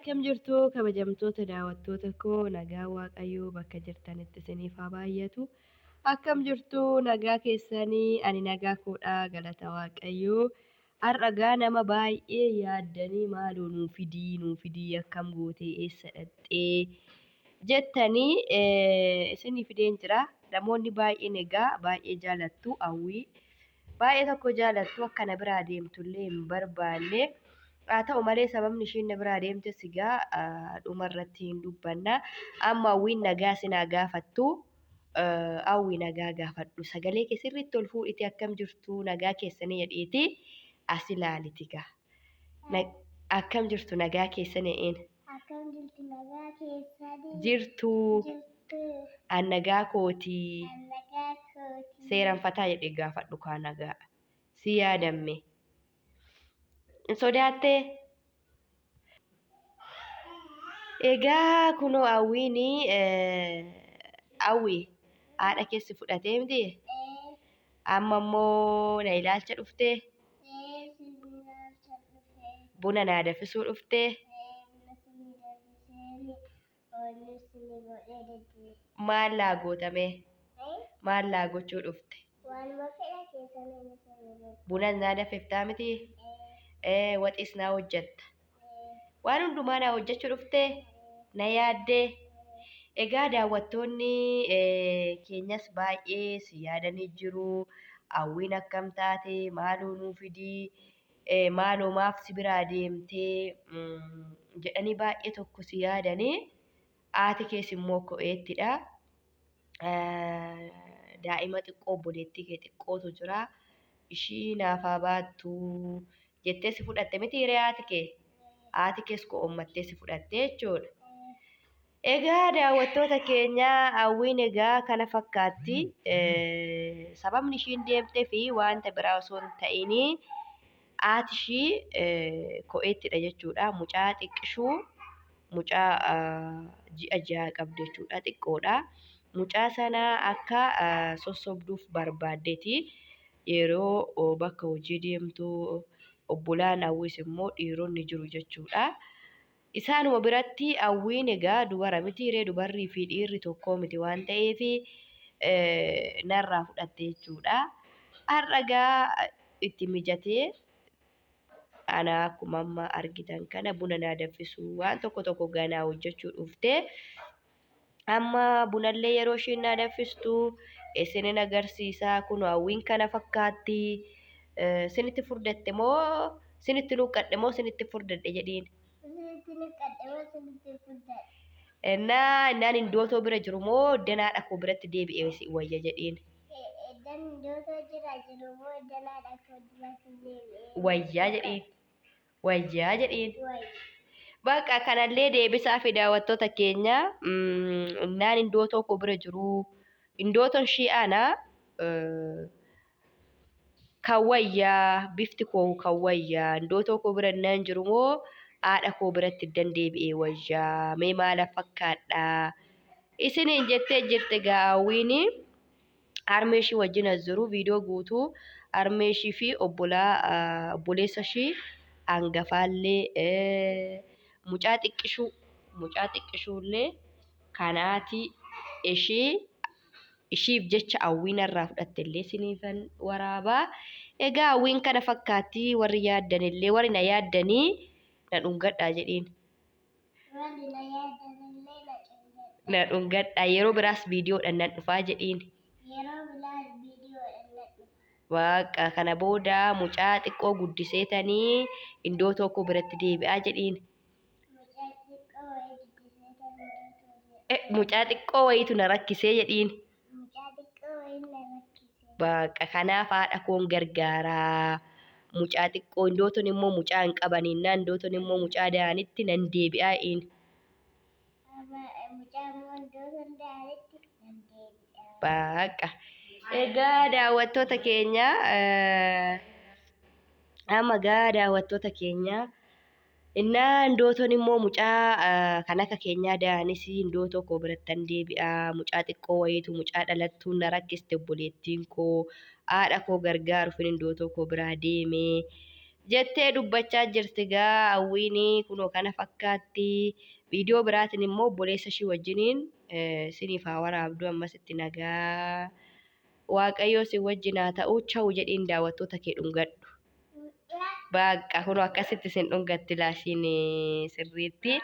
Akkam jirtu kabajamtoota daawwattoota koo, nagaa Waaqayyoo bakka jirtanitti isiniif haa baay'atu. Akkam jirtu, nagaa keessanii? Ani nagaa koodha, galata Waaqayyoo. Har'a gaa nama baay'ee yaaddanii, maaloo nuu fidii, nuu fidii, akkam gootee, eessa dhaqxee jettanii, isinii fideen jira. Namoonni baay'een egaa baay'ee jaalattu Hawwii. Baay'ee tokko jaalattu, akka na biraa deemtullee hin barbaanne. Haa ta'u malee sababni ishiin na biraa deemtes egaa dhuma irratti hin dubbanna. Amma Hawwiin nagaa isin haa gaafattu. Hawwi, nagaa gaafadhu. Sagalee kee sirriitti ol fuudhiti, akkam jirtu, nagaa keessanii jedhiiti as ilaaliti gaa. Akkam jirtu, nagaa keessanii jedhiin. Akkam jirtu, nagaa keessanii? Jirtu. Jirtu. An nagaa kooti. An nagaa kooti. Seeran fataa jedhee gaafadhu kaa nagaa. Si yaadamme. Hin sodaattee? Egaa kunoo Hawwiin, Hawwi, haadha keessi fudhatee miti? Ee. Amma immoo na ilaalcha dhuftee? Ee, si ilaalcha dhufe. Buna naa danfisuu dhuftee? Ee, buna sinii danfiseeni ooluu sinii godhee deddeebi. Maal laa gootame? Ee. Maal laa gochuu dhufte? Waanuma fedha keessan inni sinii godhe. Bunas naa danfiftaa miti? Ee. Ee, waxiis naa hojjetta. Ee. Waan hundumaa naa hojjechuu dhuftee? Na yaaddee? Egaa daawwattoonni keenyas baay'ee si yaadanii jiru. Hawwiin akkam taate, maaloo nuu fidii, maaloo maaf si biraa deemtee jedhanii baay'ee tokko si yaadanii. Haati kees immoo ko'eettidha. Daa'ima xiqqoo, obboleettii kee xiqqootu jira. Ishii naaf haa baattu jettee si fudhatte miti hiree haati kee? Haati kees ko'oommattee si fudhatte jechuudha. Egaa daawwattoota keenya, Hawwiin egaa kana fakkaatti. Sababni ishiin deemtee fi wanta biraa osoo hin ta'in haati ishii ko'eettidha jechuudha. Mucaa xiqqishuu, mucaa ji'a 6 qabdu jechuudha. Xiqqoodha. Mucaa sana akka sossobduuf barbaaddeeti. Yeroo bakka hojii deemtu obbolaan Hawwiis immoo dhiironni jiru jechuudha. Isaanuma biratti Hawwiin egaa dubara miti ree, dubarrii fi dhiirri tokkoo miti waan ta'eef narraa fudhatte jechuudha. Har'a egaa itti mijatee ana akkuma amma argitan kana buna naa danfisuu, waan tokko tokko ganaa hojjechuu dhufte. Amma bunallee yeroo ishiin naa danfistu isinin agarsiisa. Kun Hawwiin kana fakkaatti. Isinitti furdatte moo isinitti luuqqadhe moo isinitti furdadhe jedhiin. Isinitti luqqadhe moo isinitti furdadhe? Innaa innaan indootoo bira jiru moo iddan haadha koo biratti deebi'ee si wayya jedhiin. Iddan indootoo jira jiru moo iddan haadha koo biratti deebi'ee? Wayyaa jedhiin. Wayyaa jedhiin. Wayya. Bakka kanallee deebisaa fi daawwattoota keenya, innaan indootoo koo bira jiru, indootoon shii ana kan wayyaa, bifti koo kan wayyaa, indootoo koo bira innaan jiru moo haadha koo biratti iddan deebi'ee wayyaa, mee maala fakkaadha isiniin jettee jirti. Egaa Hawwiin harmee ishii wajjin as jiru, viidiyoo guutuu harmee ishii fi obbolaa obboleessa ishii hangafaallee, mucaa xiqqishuu, mucaa xiqqishuullee kanaati ishii ishiif jecha Hawwiin irraa fudhatte illee isiniifan waraabaa. Egaa Hawwiin kana fakkaatti. Warri yaaddan illee, warri na yaaddanii na dhungadhaa jedhiin. Warri na yaadan illee na cungadha. Na dhungadhaa, yeroo biraas viidiyoodhaan nan dhufaa jedhiin. Yeroo biraas viidiyoodhaan nan dhufa. Waaqa kana booda mucaa xiqqoo guddiseetanii indoo tokko biratti deebi'aa jedhiin. Mucaa xiqqoo wayii guddisee tan indootoo jedhe. Mucaa xiqqoo wayiitu na rakkisee jedhiin. Mucaa xiqqoo wayii na rakkisee. Waaqa kanaaf haadha koon gargaaraa. Mucaa xiqqoo indooton immoo mucaa hin qabaniin, indooton immoo mucaa da'anitti nan deebi'aa jedhiin. Mucaa immoo indooton da'anitti nan deebi'a. Waaqa. Egaa daawwattoota keenya, amma egaa daawwattoota keenya, innaa indooton immoo mucaa kan akka keenyaa da'anis indootoo koo birattan deebi'a. Mucaa xiqqoo wayiitu, mucaa dhalattuun na rakkiste obboleettiin koo, haadha koo gargaaruuf indootoo koo biraa deeme. Jettee dubbachaa jirti gaa Hawwiin kunoo kana fakkaatti. Viidiyoo biraatiin immoo obboleessa ishii wajjiniin isiniif haa waraabdu ammas itti nagaa. Waaqayyoo si wajjin haa ta'u chawu jedhiin daawwattoota kee dhungadhu. Baaqqa kunoo akkasitti isin dhungatti laashiin sirriitti.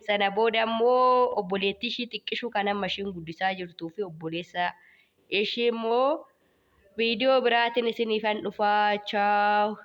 Sana booda immoo obboleettii ishii xiqqishuu kan amma ishiin guddisaa jirtuu fi obboleessa ishii immoo viidiyoo biraatiin isiniifan dhufaa. Chaawu.